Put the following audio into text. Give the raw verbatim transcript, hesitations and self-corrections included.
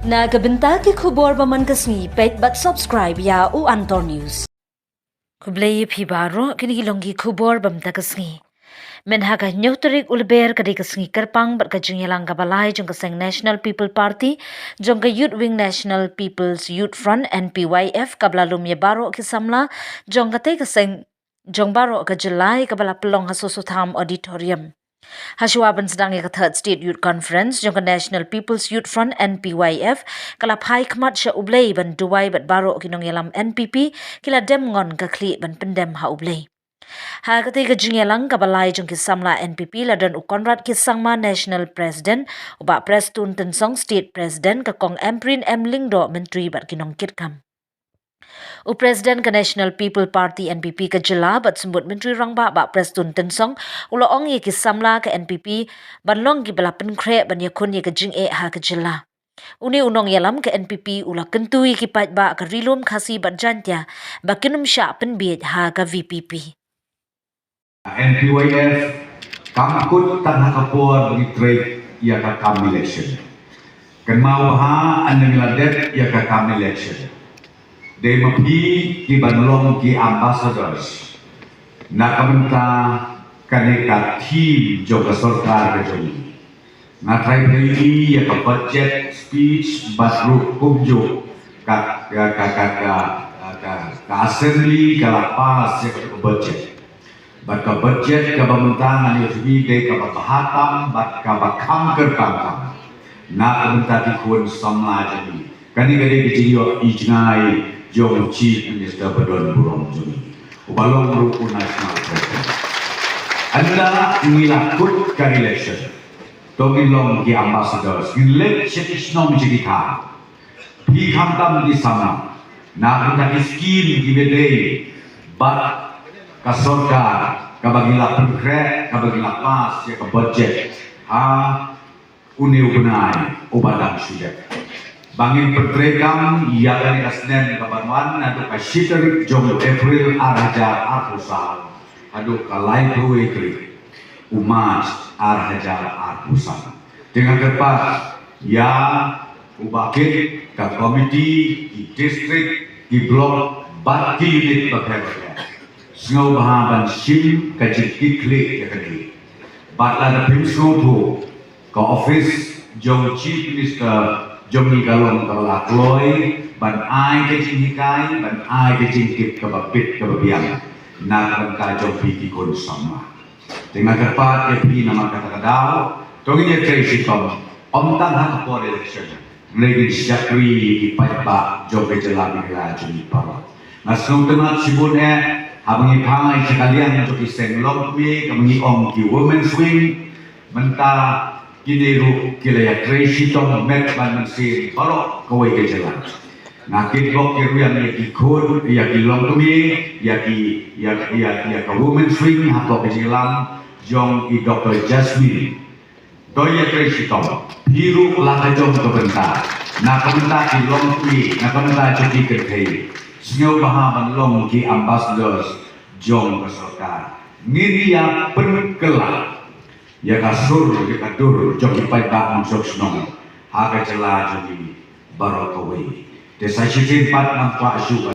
Na ka bynta ki khubor ba man ka sngi, peit bad subscribe ïa u Antor News. Khublei ïa phi baroh, kine ki long ki khubor ba mynta ka sngi. Mynha ka hynñiew tarik u Lber ka dei ka sngi kyrpang bad ka jingïalang kaba lai jong ka seng National People Party, jong ka Youth Wing National People's Youth Front, N P Y F, kaba la lum ïa baroh ki samla jong katei ka seng jong baroh ka jylla, kaba la pynlong ha Soso Tham Auditorium. Hashwa ban sdang ïa ka Third State Youth Conference jong ka National People's Youth Front, N P Y F, ka la phai khmat sha U Blei ban duwai bad baroh ki nongïalam N P P ki la dem ngon ka khlieh ban pyndem ha U Blei. Ha katei ka jingïalang kaba lai jong ki samla N P P la don u Conrad K Sangma, National President, u Bah Prestone Tynsong, State President, ka Kong Ampareen M Lyngdoh, Myntri bad ki nongkitkam. U President ka National People Party, N P P, ka jylla bad Symbud Myntri Rangbah Bah Prestone Tynsong u la ong ïa ki samla ka N P P ban long kiba la pynkhreh ban ïakhun ïa ka jingeh ha ka jylla. Une u nongïalam ka N P P u la kyntu ïa ki paidbah ka Ri Lum, Khasi bad Jaiñtia ba kin ym shah pynbiej ha ka V P P. N P Y F kam kut tang ha ka por ba ngi trei ïa ka kam election. Kynmaw bha, ynda ngi la dep ïa ka kam election, dei ma phi ki ban long ki ambassadors na ka bynta kane ka theme jong ka sorkar ka jong ngi. Nga trai pynlong ïa ka budget speech bad ruh kumjuh ka, ka, ka, ka, ka, ka, ka assembly ka la pass ïa ka budget. Bad ka budget kaba mynta ngan ïa pynlong dei kaba bha tam bad kaba kham kyrpang tam na ka bynta ki khun samla jong ngi. Kane ka dei ka jingïoh i jngai jong u Chief Minister ba don burom jong ngi, uba long ruh u National President. Ynda ngi la kut ka election, to ngin long ki ambassadors, ngin leit sha ki shnong sha ki thaw. Phi khamtam ki samla, na ka bynta ki skim kiba dei bad ka sorkar kaba ngi la pynkhreh, kaba ngi la pass ïa ka budget ha une u bnai uba dang shu dep. Ba ngin pyntreikam ïa kane ka snem kaban wan naduh ka shi tarik jong u April ar hajar arphew saw haduh ka laiphew wei tarik u March ar hajar arphew san. Te nga kyrpad ïa u Bah Kit, ka komiti, ki district, ki block bad ki unit bapher bapher, sngewbha ban shim ka jingkitkhlieh ïa kane. Bad lada phim sngewthuh, ka office jong u Chief Minister jong ngi ka long kaba la kloi ban ai ka jinghikai, ban ai ka jingtip kaba bit kaba biang na ka bynta jong phi ki khun samla. Te nga kyrpad ïa phi namar kata ka daw, to ngin ïatrei shitom, ym tang ha ka por election, hynrei ngin shakri ïa ki paidbah jong ka jylla Meghalaya jong ngi baroh. Nga sngewtynnat shibun eh haba ngi phai sha ka liang jong ki seng longkmie, kaba ngi ong ki women's wing, mynta kine ruh ki la ïatrei shitom met bad mynsiem baroh kawei ka jylla. Nga kitbok kitrwiang ïa ki khun, ïa ki longkmie, ïa ki, ïa, ïa, ïa ka women's wing hapoh ka jingïalang jong i Doctor Jasmine. To ïatrei shitom, phi ruh la ka jong ka bynta na ka bynta ki longkmie, na ka bynta jong ki kynthei. Sngewbha ban long ki ambassadors jong ka sorkar. Ngin ïa pynkylla ïa ka sur, ïa ka dur jong ki paidbah nongshong shnong ha ka jylla jong ngi baroh kawei. Te sa shisien pat ngam kwah shuh